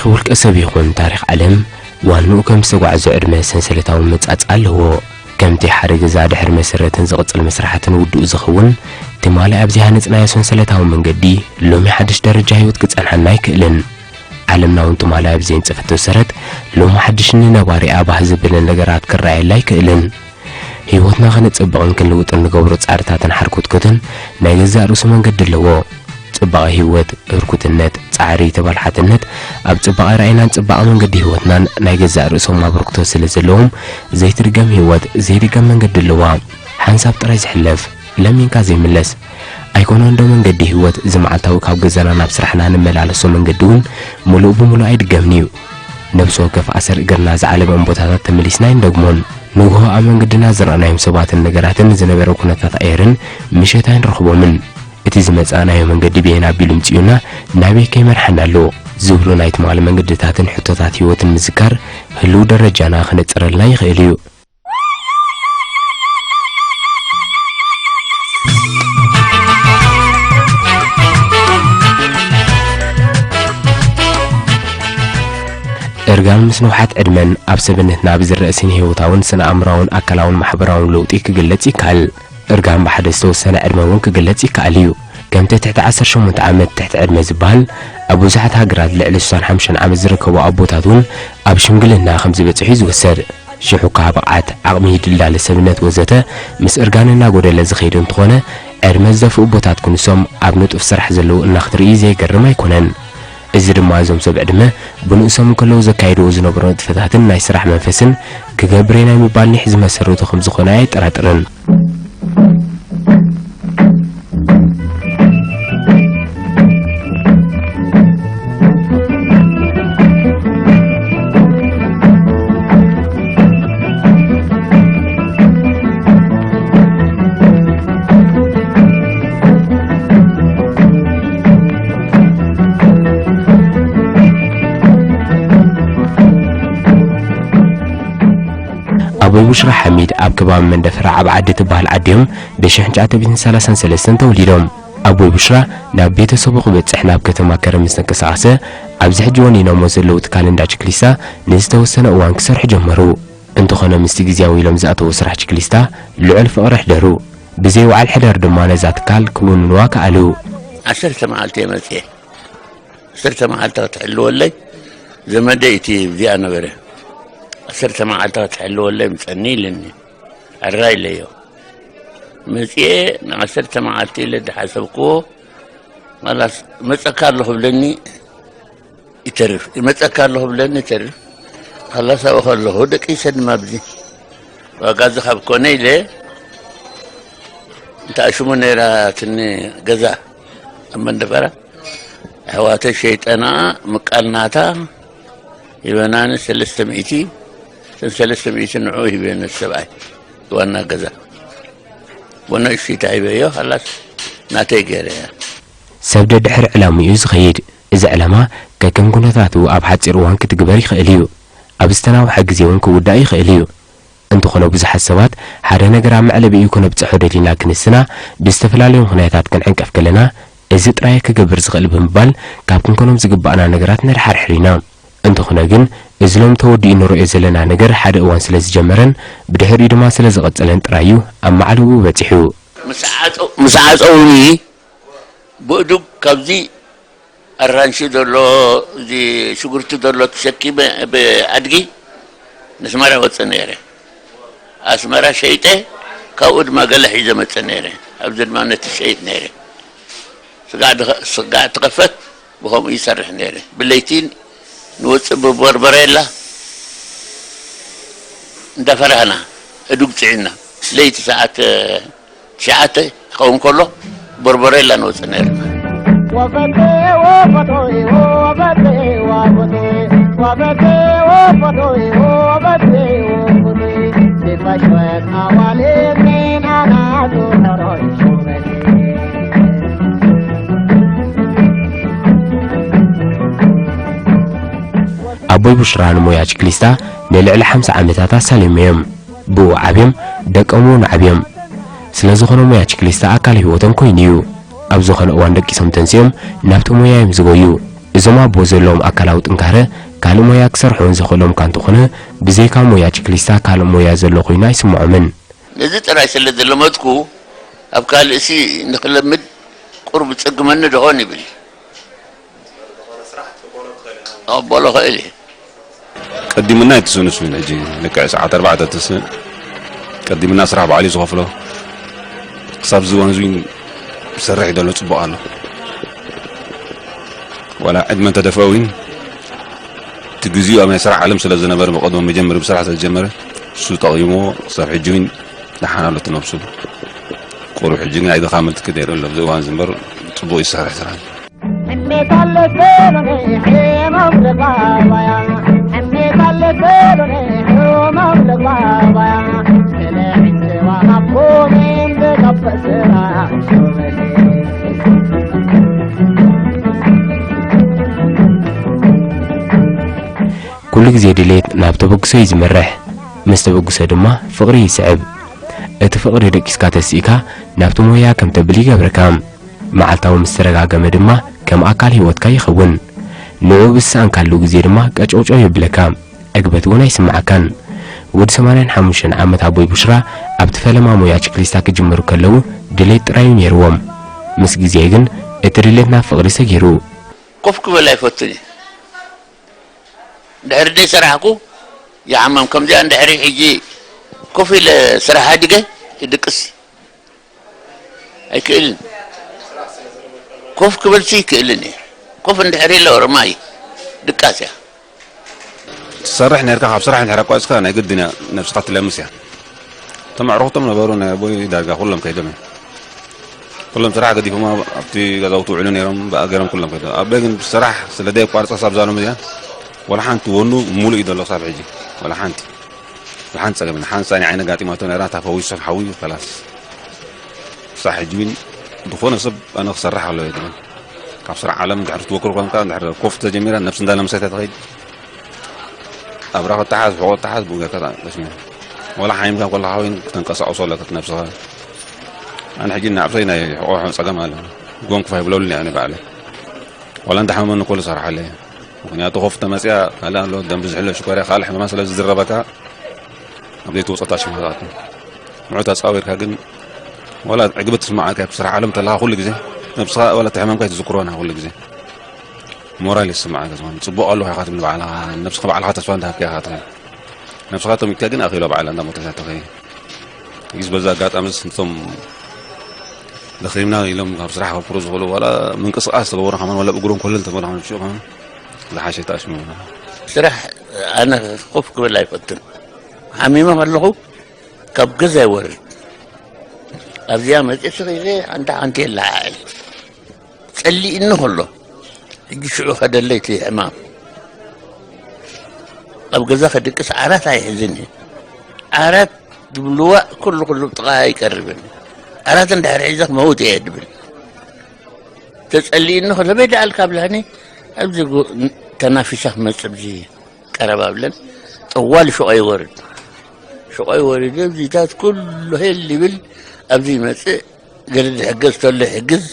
ብውልቀ ሰብ ይኹን ታሪኽ ዓለም፣ ዋንኡ ከም ዝተጓዕዞ ዕድመ ሰንሰለታዊ መጻጽ ኣለዎ። ከምቲ ሓደ ገዛ ድሕሪ መሰረትን ዝቕጽል መስራሓትን ውድኡ ዝኸውን፣ ትማሊ ኣብዚ ሃነጽናዮ ሰንሰለታዊ መንገዲ፣ ሎሚ ሓድሽ ደረጃ ህይወት ክጸንሓና ኣይክእልን። ዓለምና እውን ትማሊ ኣብ ዘንጸፈቶ ሰረት፣ ሎሚ ሓድሽ ንነባሪኣ ባህ ዘብለን ነገራት ክረኣየላ ኣይክእልን። ህይወትና ከነጸብቕን ክንልውጥን ንገብሮ ጻዕርታትን ሓርኮትኮትን ናይ ገዛእ ርእሱ መንገዲ ኣለዎ። ጽባቐ ህይወት፣ ህርኩትነት፣ ጻዕሪ፣ ተባላሓትነት፣ ኣብ ጽባቐ ራእይናን ጽባቐ መንገዲ ህይወትናን ናይ ገዛእ ርእሶም ኣበርክቶ ስለ ዘለዎም፣ ዘይትድገም ህይወት፣ ዘይድገም መንገዲ ኣለዋ። ሓንሳብ ጥራይ ዝሕለፍ፣ ለሚንካ ዘይምለስ። ኣይኮነን ዶ መንገዲ ህይወት፣ እዚ መዓልታዊ ካብ ገዛና ናብ ስራሕና ንመላለሶ መንገዲ እውን ምሉእ ብምሉእ ኣይድገምን እዩ። ነፍሲ ወከፍ ኣሰር እግርና ዝዓለበ እምቦታታት ተመሊስና ኣይንደግሞን። ንግሆ ኣብ መንገድና ዝረኣናዮም ሰባትን ነገራትን፣ ዝነበረ ኩነታት ኣየርን ምሸት ኣይንረኽቦምን። እቲ ዝመጻእናዮ መንገዲ በየን ኣቢሉ ምጺኡና፣ ናበይ ከይመርሓና ኣሎ ዝብሉ ናይ ትማሊ መንገድታትን ሕቶታት ህይወትን ምዝካር፣ ህሉው ደረጃና ከነጽረልና ይኽእል እዩ። እርጋን ምስ ንውሓት ዕድመን ኣብ ሰብነትና ብዝረአ ስነ ህይወታውን ስነ ኣእምራውን ኣካላውን ማሕበራውን ለውጢ ክግለጽ ይከኣል። እርጋን ብሓደ ዝተወሰነ ዕድመ እውን ክግለጽ ይከኣል እዩ። ከምቲ ትሕቲ ዓሰርተ ሸሞንተ ዓመት ትሕቲ ዕድመ ዝበሃል፣ ኣብ ብዙሓት ሃገራት ልዕሊ ሱሳን ሓሙሽተን ዓመት ዝርከቡ ኣቦታት እውን ኣብ ሽምግልና ከም ዝበጽሑ እዩ ዝውሰድ። ሽሕ እኳ ብቕዓት፣ ዓቕሚ፣ ድልዳለ ሰብነት ወዘተ ምስ እርጋን እናጎደለ ዝኸይድ እንተኾነ፣ ዕድመ ዝደፍኡ ኣቦታት ክንሶም ኣብ ንጡፍ ስራሕ ዘለዉ እናኽትርኢ ዘይገርም ኣይኮነን። እዚ ድማ እዞም ሰብ ዕድመ ብንእሶም እንከለዉ ዘካይድዎ ዝነበሩ ንጥፈታትን ናይ ስራሕ መንፈስን ክገብር ናይ ምባል ኒሕ ዝመሰርቱ ከም ዝኾነ ኣየጠራጥርን። ኣቦይ ቡሽራ ሓሚድ ኣብ ከባቢ መንደፈራ ዓቢ ዓዲ ትበሃል ዓዲዮም ብሽሕ ትሽዓተ ሚእትን ሰላሳን ሰለስተን ተወሊዶም። ኣቦይ ቡሽራ ናብ ቤተሰቡ ክበጽሕ ናብ ከተማ ከረን ምስ ተንቀሳቐሰ፣ ኣብዚ ሕጂ ወኒኖሞ ዘለዉ ትካል እንዳ ችክሊስታ ንዝተወሰነ እዋን ክሰርሑ ጀመሩ። እንተኾነ ምስቲ ግዝያዊ ኢሎም ዝኣተዉ ስራሕ ችክሊስታ ልዑል ፍቕሪ ኣሕደሩ። ብዘይ ውዓል ሕደር ድማ ነዛ ትካል ክውንንዋ ከኣሉ። ዓሰርተ መዓልቲ እየ መጽየ። ዓሰርተ መዓልቲ ክትሕልወለይ፣ ዘመደይ እቲ እዚኣ ነበረ። ዓሰርተ መዓልቲ ክትሕልወለይ ምጸኒ ኢልኒ። ኣራ ኢለዮ። መጽየ ንዓሰርተ መዓልቲ ኢለ ዝሓሰብክዎ፣ ኻላስ መጸካ ኣለኹ ብለኒ ይተርፍ፣ ይመጸካ ኣለኹ ብለኒ ይተርፍ። ኻላስ ኣብኡ ከለኹ ደቂሰ ድማ ኣብዚ ዋጋ እዚ ካብ ኮነ ኢለ፣ እንተ ኣሽሙ ነይራትኒ ገዛ ኣብ መንደፈራ፣ ኣሕዋተይ ሸይጠና፣ ምቃል ናታ ሂበናኒ ሰለስተ ሚእቲ፣ እተን ሰለስተ ሚእቲ ንዕኡ ሂበዮ ነቲ ሰብኣይ ዋና ገዛ። ወነ እሺታ ሂበዮ፣ ኻላስ ናተይ ገይረያ። ሰብ ደድሕሪ ዕላምኡ እዩ ዝኸይድ። እዚ ዕላማ ከከም ኩነታቱ ኣብ ሓጺር እዋን ክትግበር ይኽእል እዩ። ኣብ ዝተናውሐ ግዜ እውን ክውዳእ ይኽእል እዩ። እንተኾነ ብዙሓት ሰባት ሓደ ነገር ኣብ መዕለቢኡ ክነብጽሖ ደሊና ክንስና ብዝተፈላለዩ ምኽንያታት ክንዕንቀፍ ከለና፣ እዚ ጥራይ ክገብር ዝኽእል ብምባል ካብ ክንኮኖም ዝግባእና ነገራት ነድሓርሕር ኢና። እንተኾነ ግን፣ እዚ ሎም ተወዲኡ ንርእዮ ዘለና ነገር ሓደ እዋን ስለ ዝጀመረን ብድሕሪኡ ድማ ስለ ዝቐጸለን ጥራይ እዩ ኣብ ማዕለብኡ በጺሑ። ምስ ዓጸው-፣ ምስ ዓጸውኒ ብእዱግ ካብዚ ኣራንሺ ዘሎ፣ እዚ ሽጉርቲ ዘሎ ተሸኪመ ብኣድጊ ንስመራ ወጽእ ነይረ። ኣስመራ ሸይጠ፣ ካብኡ ድማ ገለ ሒዘ መጽእ ነይረ። ኣብዚ ድማ ነቲ ሸይጥ ነይረ። ስጋዕ ድኸ-፣ ስጋዕ ትኸፈት፣ ብኸምኡ ይሰርሕ ነይረ። ብለይቲ ንወጽእ ብበርበሬላ እንዳፈራህና እዱግ ጽዒና ለይቲ ሰዓት ትሽዓተ ክኸውን ከሎ በርበሬላ ንወጽእ ነይርና። ወፈቴ ወፈቶይ ወፈቴ ወፈቴ ወፈቴ ወፈቶይ ወፈቴ ወፈቴ ሲፋሽወት ኣዋልድ ምን ኣናቱ ተሮይ ሹመቴ። ኣቦይ ቡሽራ ንሞያ ችክሊስታ ንልዕሊ ሓምሳ ዓመታት ኣሳልዮም እዮም። ብኡ ዓብዮም፣ ደቆም እውን ዓብዮም። ስለ ዝኾነ ሞያ ችክሊስታ ኣካል ህይወቶም ኮይኑ እዩ። ኣብ ዝኾነ እዋን ደቂሶም ተንሲኦም ናብቲ ሞያ እዮም ዝጎዩ። እዚ እዞም ኣቦ ዘለዎም ኣካላዊ ጥንካረ ካልእ ሞያ ክሰርሑ ዘኽእሎም እኳ እንተኾነ፣ ብዘይካ ሞያ ችክሊስታ ካልእ ሞያ ዘሎ ኮይኑ ኣይስምዖምን። ነዚ ጥራይ ስለ ዝለመድኩ፣ ኣብ ካልእሲ ንኽለምድ ቁሩብ ዝጽግመኒ ደኾን ይብል። ኣበሎ ኽእል እየ። ቀዲምና ኣይትስእኑስ፣ ሕጂ ልክዕ ሰዓት ኣርባዕተ ትስእ። ቀዲምና ስራሕ ባዕሉ እዩ ዝኸፍሎ። ክሳብ ዝዋን እዙይ ዝሰርሕ እዩ ዘሎ፣ ጽቡቕ ኣሎ። ዋላ ዕድመ እንተደፍአ እውን፣ እቲ ግዜኡ ኣብ ናይ ስራሕ ዓለም ስለ ዝነበረ፣ ብቐደሙ መጀመሪ ብስራሕ ስለ ዝጀመረ፣ እሱ ጠቒሞ ክሳብ ሕጂ እውን ደሓን ኣሎ እቲ ነብሱ። ቁሩብ ሕጂ ግን ኣይደኻመልቲ ክደይሩ ኣሎ፣ ኣብዚ እዋን እዚ እምበር ጽቡቕ ይሰርሕ ስራሕ። ኩሉ ግዜ ድሌት ናብ ተበግሶ እዩ ዝመርሕ። ምስ ተበግሶ ድማ ፍቕሪ ይስዕብ። እቲ ፍቕሪ ደቂስካ ተሲእካ ናብቲ ሞያ ከም ተብል ይገብረካ። መዓልታዊ ምስ ተረጋገመ ድማ ከም ኣካል ህይወትካ ይኸውን። ንዕኡ ብዝሰኣንካሉ ግዜ ድማ ቀጨውጨው የብለካ። ዕግበት እውን ኣይስምዓካን። ወዲ ሰማንያን ሓሙሽተን ዓመት ኣቦይ ቡሽራ ኣብቲ ፈለማ ሞያ ችክሊስታ ክጅምሩ ከለዉ ድሌት ጥራይ እዩ ነይርዎም። ምስ ግዜ ግን እቲ ድሌት ናብ ፍቕሪ ሰጊሩ። ኮፍ ክብል ኣይፈቱን እየ። ድሕሪ ደይ ሰራሕኩ ይሓመም። ከምዚኣ እንድሕሪ ሕጂ ኮፍ ኢለ ስራሕ ሃዲገ ይድቅስ። ኣይክእልን። ኮፍ ክበልሲ ይክእልን እየ። ኮፍ እንድሕር ኢለ ኦሮማይ ድቃስ እያ። ትሰርሕ ነርካ፣ ካብ ስራሕ እንድሕር ኣቋሪጽካ ናይ ግድን እያ ነብስኻ ትለምስ እያ። እቶም ኣዕሩኽቶም ነበሩ ናይ ኣቦይ ዳርጋ ኩሎም ከይዶም እዮም። ኩሎም ስራሕ ገዲፎም ኣብቲ ገዛውቲ ውዕሉ ነይሮም፣ ብኣ ገይሮም ኩሎም ከይዶም። ኣቦይ ግን ስራሕ ስለ ደየቋርጸ ሳብ ዛሎም እዚኣ፣ ወላ ሓንቲ ወኑ ሙሉእ እዩ ዘሎ ክሳብ ሕጂ። ወላ ሓንቲ። ወላ ሓንቲ ጸገም የለን። ሓንቲ ሳኒ ዓይነ ጋጢማቶ ነይራ፣ እታ ፈዊሱ ሓዊ፣ ከላስ። ክሳብ ሕጂ እውን ዝኾነ ሰብ ኣነ ክሰርሕ ኣለዎ ይብል። ካብ ስራሕ ዓለም እንድሕር ትወክር ኮንካ፣ እንድሕር ኮፍ ተጀሚራ፣ ነብሲ እንዳለመሰታ ትኸይድ። ኣብራ ከተሓዝ፣ ሕቖ ተሓዝ፣ ብኡ ጌርካ ተቐስሚ። ወላ ሓሚምካ ከለኻ እውን ክተንቀሳቕሶ ኣለካ ነብስኻ። ኣነ ሕጂ ንናብሰይ ናይ ሕቖ ጸገም ኣሎ። ጎንኩፍ ኣይብለሉን እየ ኣነ ባዕለይ። ወላ እንዳሓመመኒ እኮ ዝሰርሓለይ። ምኽንያቱ ኮፍ ተመጽያ ካልእ ኣሎ፣ ደም ብዝሕ ኣሎ፣ ሽኮርያ ካልእ ሕማማት ስለ ዝዝረበካ፣ ኣብ ዘይትወጾ ታሽሙ ትኣቱ። ንዑ ተጻዊርካ ግን፣ ዋላ ዕግበት ትስምዓካ፣ ኣብ ስራሕ ዓለም ተለኻ ኩሉ ግዜ፣ ነብስኻ ዋላ እቲ ሕማምካ ኣይትዝክሮን ኩሉ ግዜ። ሞራል ይስምዓካ፣ ዝኾነ ጽቡቕ ኣለኹ ኢኻ ትብል ባዕልኻ፣ ነብስኻ ባዕልኻ ተስፋ እንዳሃብካ ኢኻ ትኸይድ። ነብስኻ ተሚትካ ግን ኣኺሎ ባዕላ እንዳሞተት እያ ትኸይድ። ሕጂስ በዚ ኣጋጣሚ እዚ ነቶም ደኺምና ኢሎም ካብ ስራሕ ከብክሩ ዝኽእሉ፣ ዋላ ምንቅስቓስ ተገብሩ ከማን፣ ዋላ ብእግሮም ኮለል ተበሉ ከማን፣ ብሽኡ ከማን ዝሓሸ ተኣሽሙ። ስራሕ ኣነ ኮፍ ክብል ኣይፈትን። ሓሚመ ከለኹ ካብ ገዛ ይወርድ። ኣብዚኣ መጺእ ስቕ ኢለ ሓንቲ ሓንቲ የለዓዕል። ጸሊእኒ ከሎ፣ ሕጂ ሽዑ ከደለይ እቲ ሕማም። ኣብ ገዛ ከድቅስ ዓራት ኣይሕዝን እየ። ዓራት ድብልዋ ኩሉ ኩሉ ጥቓ ኣይቀርብን። ዓራት እንድሕር ሒዘ ክመውት እየ ድብል። ተጸሊእኒ ከሎ፣ በይ ደኣልካ ብላኒ፣ ኣብዚ ጎ-፣ ተናፊሳ ክመጽእ ኣብዚ ቀረባ ብለን፣ ጠዋሊ ሹቕ ይወርድ። ሹቕ ይወርድ፣ ኣብዚታት ኩሉ ሄል ይብል፣ ኣብዚ ይመጽእ፣ ገለ ዝሕገዝ ተሎ ይሕግዝ፣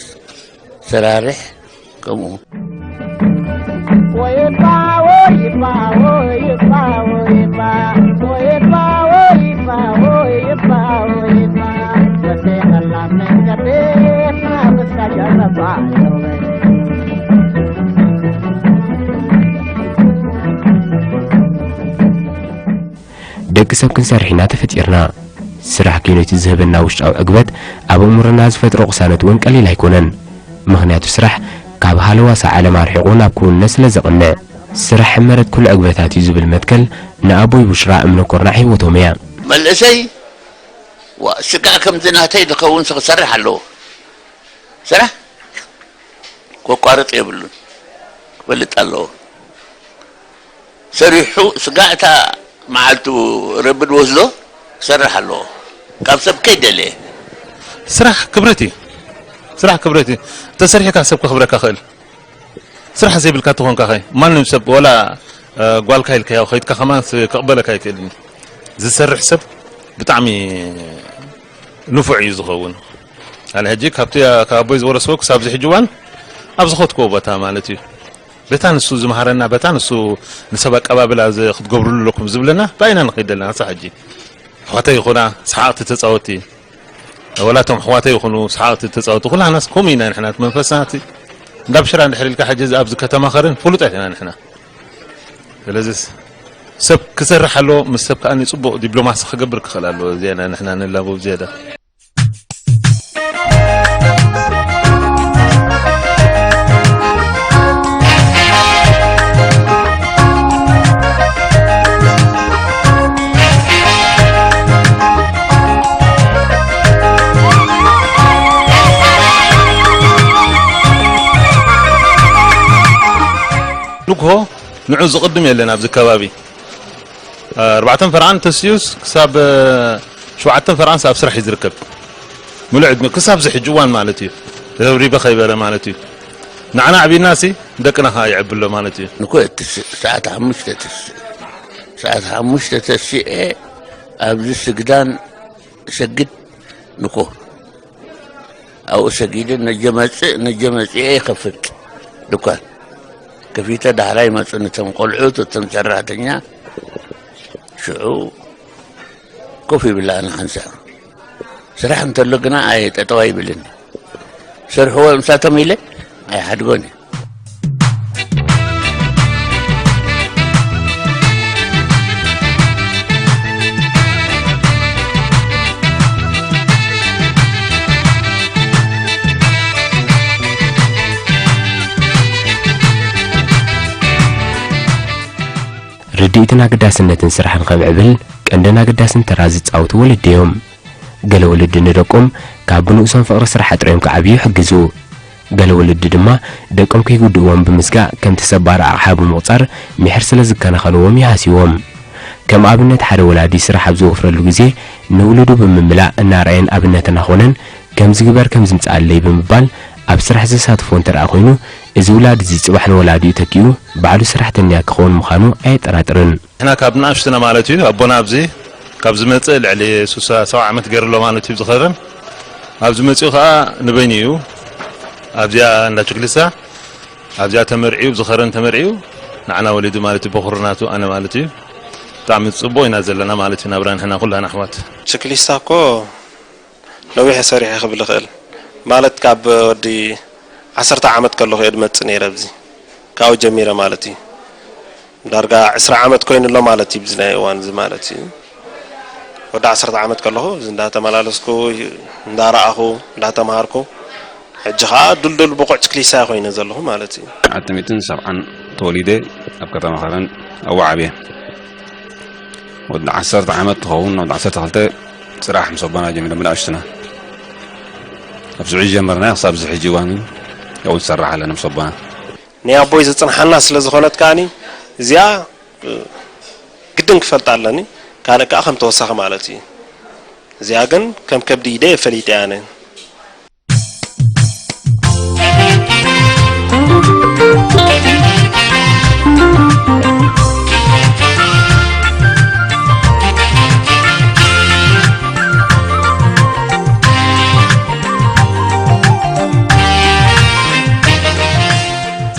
ሰራርሕ፣ ከምኡ። ደቂ ሰብ ክንሰርሕ ኢና ተፈጢርና። ስራሕ ኪኖ እቲ ዝህበና ውሽጣዊ ዕግበት ኣብ ኣእምሮና ዝፈጥሮ ቅሳነት እውን ቀሊል ኣይኮነን። ምኽንያቱ ስራሕ ካብ ሃለዋሳ ዓለም ኣርሒቑ ናብ ክውንነት ስለ ዘቕንዕ። ስራሕ ሕመረት ኩሉ ዕግበታት እዩ ዝብል መትከል ንኣቦይ ቡሽራ እምነ ኮርናዕ ህይወቶም እያ። መንእሰይ፣ ዋ፣ ስጋዕ ከምዚ ናተይ ዝኸውን ክሰርሕ ኣለዎ። ስራሕ ከቋርጽ የብሉን፣ ክፈልጥ ኣለዎ። ሰሪሑ ስጋዕ እታ መዓልቱ ረቢ ዝወስዶ ክሰርሕ ኣለዎ፣ ካብ ሰብ ከይደለየ። ስራሕ ክብረት እዩ። ስራሕ ክብረት እዩ። ተሰሪሕካ ሰብ ከኽብረካ ክእል። ስራሕ ዘይብልካ ተኾንካ ኸ ማንም ሰብ ወላ፣ እ፣ ጓልካ ኢልካዮ ኸይድካ ከማን ስ-፣ ክቕበለካ ኣይክእልን እዩ። ዝሰርሕ ሰብ ብጣዕሚ ንፉዕ እዩ ዝኸውን። ኣነ ሕጂ ካብቲ፣ ካብ ኣቦይ ዝወረስዎ ክሳብ እዚ ሕጂ እዋን ኣብ ዝኸድክዎ ቦታ ማለት እዩ። በታ ንሱ ዝምሃረና፣ በታ ንሱ ንሰብ ኣቀባብላ ዝ-፣ ክትገብርሉ ኣለኩም ዝብለና፣ ብኣይና ንኸይድ ኣለና። ክሳብ ሕጂ ኣሕዋተይ ይኹና ሰሓቕቲ ተጻወቲ፣ ወላቶም ኣሕዋተይ ይኹኑ ሰሓቕቲ ተጻወቲ፣ ኩላህናስ ከምኡ ኢና ንሕና። እቲ መንፈስና እቲ እንዳ ብሽራ እንድሕር ኢልካ ሕጂ ኣብዚ ኣብ ዝከተማ ከረን ፍሉጣት ኢና ንሕና። ስለዚ ሰብ ክሰርሕ ኣለዎ፣ ምስ ሰብ ከኣ ጽቡቕ ዲፕሎማሲ ክገብር ክኽእል ኣለዎ። እዚኣና ንሕና ንላቦ ዝያዳ። ንግሆ ንዑ ዝቕድም የለን ኣብዚ ከባቢ። ኣርባዕተን ፈርዓን ተስዩስ ክሳብ፣ እ፣ ሸውዓተን ፈርዓንስ ኣብ ስራሕ እዩ ዝርከብ። ምሉእ ዕድመ ክሳብ እዚ ሕጂ እዋን ማለት እዩ። ተደብሪበ ከይበለ ማለት እዩ። ንዓና ኣዕቢድናሲ ደቅና ከኣ የዕብሎ ማለት እዩ። ንኮ እቲ ስ-፣ ሰዓት ሓሙሽተ ተስ-፣ ሰዓት ሓሙሽተ ተሲኤ ኣብዚ ስግዳን ሰግድ ንኮ። ኣብኡ ሰጊደ ነጀ መጽእ፣ ነጀ መጽኤ ይኸፍት ድኳን። ከፊተ ዳሕራይ መጹ ነቶም ቆልዑት፣ እቶም ሰራሕተኛ ሽዑ ኮፍ ይብላ ኣነ ሓንሳእ። ስራሕ እንተሎ ግና ኣየ ጠጠው ኣይብልን። ሰርሕዎ ምሳቶም ኢለ ኣይሓድጎን እየ። ርድኢትን ኣገዳስነትን ስራሕን ከምዕብል ቀንድን ኣገዳስን ተራ ዝጻወቱ ወለዲ እዮም። ገለ ወለዲ ንደቆም ካብ ብንኡሶም ፍቕሪ ስራሕ ኣጥርዮም ክዓብዩ ይሕግዙ። ገለ ወለዲ ድማ ደቆም ከይጉድእዎም ብምስጋእ ከምቲ ሰብ ባር ኣቕሓ ብምቑጻር ሚሕር ስለ ዝከናኸንዎም ይሃስይዎም። ከም ኣብነት ሓደ ወላዲ ስራሕ ኣብ ዝወፍረሉ ግዜ ንውሉዱ ብምምላእ እናርኣየን ኣብነት እናኾነን ከምዚ ግበር ከምዚ ምጽኣለይ ብምባል ኣብ ስራሕ ዘሳትፎ እንተ ደኣ ኮይኑ እዚ ውላድ እዚ ጽባሕ ንወላዲኡ ተኪኡ ባዕሉ ሰራሕተኛ ክኸውን ምዃኑ ኣየጠራጥርን። ንሕና ካብ ንኣሽቱና ማለት እዩ፣ ኣቦና ኣብዚ ካብ ዝመጽእ ልዕሊ ስሳ ሰብዓ ዓመት ገይሩ ኣሎ ማለት እዩ። ዝኸረን ኣብዚ መጺኡ ከኣ ንበይኑ እዩ ኣብዚኣ እንዳ ችክሊሳ ኣብዚኣ ተመርዕዩ፣ ዝኸረን ተመርዕዩ ንዓና ወሊዱ ማለት እዩ። በኹርናቱ ኣነ ማለት እዩ። ብጣዕሚ ጽቡቕ ኢና ዘለና ማለት እዩ። ናብራ ንሕና ኩላና ኣሕዋት። ችክሊስታ እኮ ነዊሕ ሰሪሐ ክብል እኽእል። ማለት ካብ ወዲ ዓሰርተ ዓመት ከለኹ እየ ድመጽእ ነይረ ኣብዚ። ካብኡ ጀሚረ ማለት እዩ። ዳርጋ ዕስራ ዓመት ኮይኑ ኣሎ ማለት እዩ፣ ብዚ ናይ እዋን እዚ ማለት እዩ። ወዲ ዓሰርተ ዓመት ከለኹ እዚ እንዳተመላለስኩ፣ እንዳረኣኹ፣ እንዳተምሃርኩ፣ ሕጂ ኸዓ ዱልዱል ብቑዕ ችክሊስታ ኮይነ ዘለኹ ማለት እዩ። ኣትሚትን ሰብዓን ተወሊደ ኣብ ከተማ ኸረን ኣብኡ ዓብየ። ወዲ ዓሰርተ ዓመት ትኸውን፣ ወዲ ዓሰርተ ክልተ ስራሕ ምስ ኣቦና ጀሚረ፣ ብንኣሽቱና። ካብ ሽዑ ጀመርና፣ ክሳብ እዚ ሕጂ እዋን እውን ያው ንሰርሕ ኣለና ምስ ኣቦና። ናይ ኣቦይ ዘጽንሓና ስለ ዝኾነት ከኣኒ፣ እዚኣ፣ እ፣ ግድን ክፈልጣ ኣለኒ። ካልእ ከኣ ከም ተወሳኺ ማለት እዩ። እዚኣ ግን ከም ከብዲ ኢደ ፈሊጠያ ኣነ።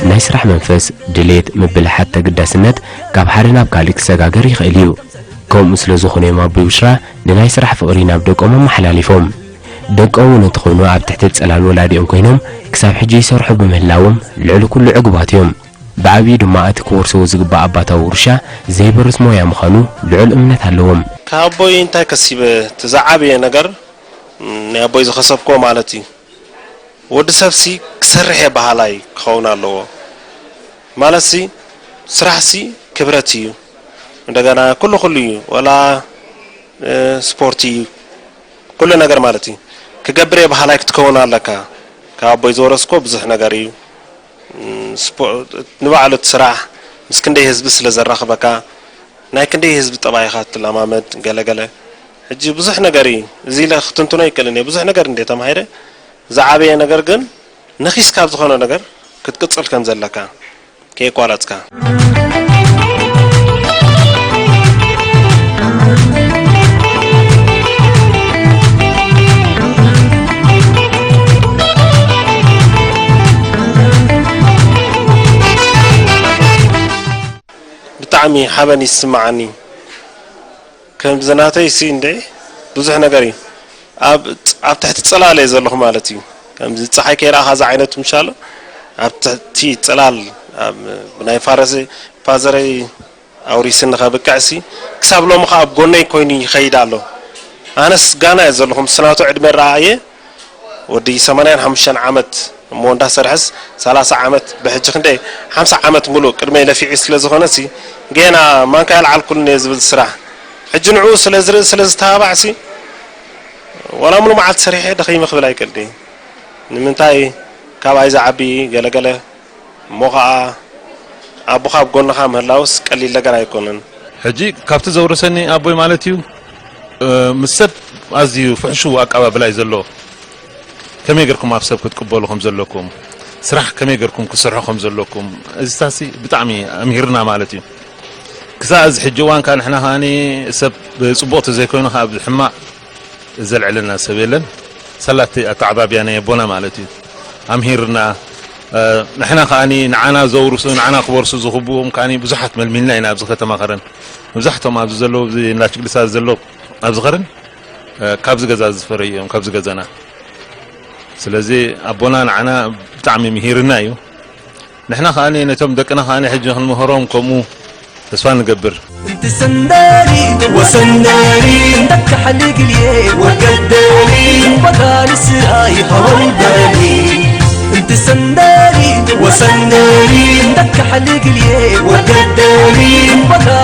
ናይ ስራሕ መንፈስ፣ ድሌት፣ ምብልሓት፣ ተግዳስነት ካብ ሓደ ናብ ካልእ ክሰጋገር ይኽእል እዩ። ከምኡ ስለ ዝኾነ እዮም ኣቦይ ውሽራ ንናይ ስራሕ ፍቕሪ ናብ ደቆም ኣመሓላሊፎም። ደቆም እውን እንተኾይኑ ኣብ ትሕቲ ጽላል ወላዲኦም ኮይኖም ክሳብ ሕጂ ይሰርሑ ብምህላዎም ልዕሊ ኩሉ ዕጉባት እዮም። ብዓብዩ ድማ እቲ ክወርስዎ ዝግባእ ኣባታዊ ውርሻ ዘይበርስ ሞያ ምዃኑ ልዑል እምነት ኣለዎም። ካብ ኣቦይ እንታይ ከሲበ? እቲ ዝዓበየ ነገር፣ ም፣ ናይ ኣቦይ ዝኸሰብክዎ ማለት እዩ። ወዲ ሰብሲ ክሰርሕ እየ በሃላይ ክኸውን ኣለዎ። ማለትሲ ስራሕሲ ክብረት እዩ። እንደገና ኩሉ ኩሉ እዩ። ወላ፣ እ፣ ስፖርት እዩ። ኩሉ ነገር ማለት እዩ። ክገብር እየ በሃላይ ክትከውን ኣለካ። ካብ ኣቦይ ዝወረስኮ ብዙሕ ነገር እዩ። ም፣ ስፖ-፣ ንባዕሉ እቲ ስራሕ ምስ ክንደይ ህዝቢ ስለ ዘራኽበካ፣ ናይ ክንደይ ህዝቢ ጠባይ ኢኻ ትለማመድ፣ ገለ ገለ። ሕጂ ብዙሕ ነገር እዩ። እዚ ኢለ ክትንትኖ ኣይክእልን እየ። ብዙሕ ነገር እንደ ተማሂረ፣ ዝዓበየ ነገር ግን ነኺስካ ኣብ ዝኾነ ነገር ክትቅጽል ከም ዘለካ፣ ከየቋረጽካ። ብጣዕሚ ሓበን ይስምዓኒ። ከምዚ ናተይ ሲ እንደ ብዙሕ ነገር እዩ። ኣብ ኣብ ትሕቲ ጽላል እየ ዘለኹ ማለት እዩ። ከምዚ ጸሓይ ከይረኣኻ ዝዓይነቱ ምሻሎ ኣብ ትሕቲ ጽላል ኣብ ብናይ ፋረሰ ፋዘረይ ኣውሪስኒ ከብቅዕሲ ክሳብ ሎሚ ከኣ ኣብ ጎነይ ኮይኑ ይኸይድ ኣሎ። ኣነስ ጋና እየ ዘለኹ ምስ ናቱ ዕድመ ረኣየ ወዲ ሰማንያን ሓሙሽተን ዓመት እሞ እንዳሰርሐስ ሰላሳ ዓመት ብሕጂ ክንደይ ሓምሳ ዓመት ሙሉእ ቅድመይ ለፊዑ ስለ ዝኾነሲ ገና ማንካ ያልዓልኩልን እየ ዝብል ስራሕ ሕጂ ንዕኡ ስለ ዝርኢ ስለ ዝተባባዕሲ ዋላ ሙሉ መዓልቲ ሰሪሐ ደኸይመ ክብል ኣይቀልዲ። ንምንታይ ካብኣይ ዝዓቢ ገለገለ እሞ ኸዓ ኣቦኻ ኣብ ጎንኻ ምህላውስ ቀሊል ነገር ኣይኮነን። ሕጂ ካብቲ ዘውረሰኒ ኣቦይ ማለት እዩ፣ እ፣ ምስ ሰብ ኣዝዩ ፍሕሹው ኣቀባብላ እዩ ዘለዎ። ከመይ ጌርኩም ኣብ ሰብ ክትቅበሉ ከም ዘለኩም፣ ስራሕ ከመይ ጌርኩም ክትሰርሑ ከም ዘለኩም፣ እዚታሲ ብጣዕሚ ኣምሂርና ማለት እዩ። ክሳዕ እዚ ሕጂ እዋን ከኣ ንሕና ከኣ ሰብ ብጽቡቕ ተዘይኮይኑ ከኣ ብሕማቕ ዘልዕለና ሰብ የለን። ሳላቲ ኣተዓባብያ ናይ ኣቦና ማለት እዩ። ኣምሂርና፣ እ፣ ንሕና ከኣ ንዓና ዘውርሱ፣ ንዓና ክወርሱ ዝኽብዎም ከኣ ብዙሓት መልሚልና ኢና ኣብዚ ከተማ ከረን። መብዛሕትኦም ኣብዚ ዘለዉ፣ ኣብዚ እንዳ ችግልሳ ዘለዉ ኣብዚ ከረን፣ እ፣ ካብዚ ገዛ ዝፈረዩ እዮም፣ ካብዚ ገዛና። ስለዚ ኣቦና ንዓና ብጣዕሚ ምሂርና እዩ። ንሕና ከኣ ነቶም ደቅና ከኣ ሕጂ ክንምህሮም ከምኡ ተስፋ ንገብር። انت سندالي وسندالي، انت كحل قليل وقدالي، بقالي سراي هول بالي. انت سندالي وسندالي، انت كحل قليل وقدالي، بقالي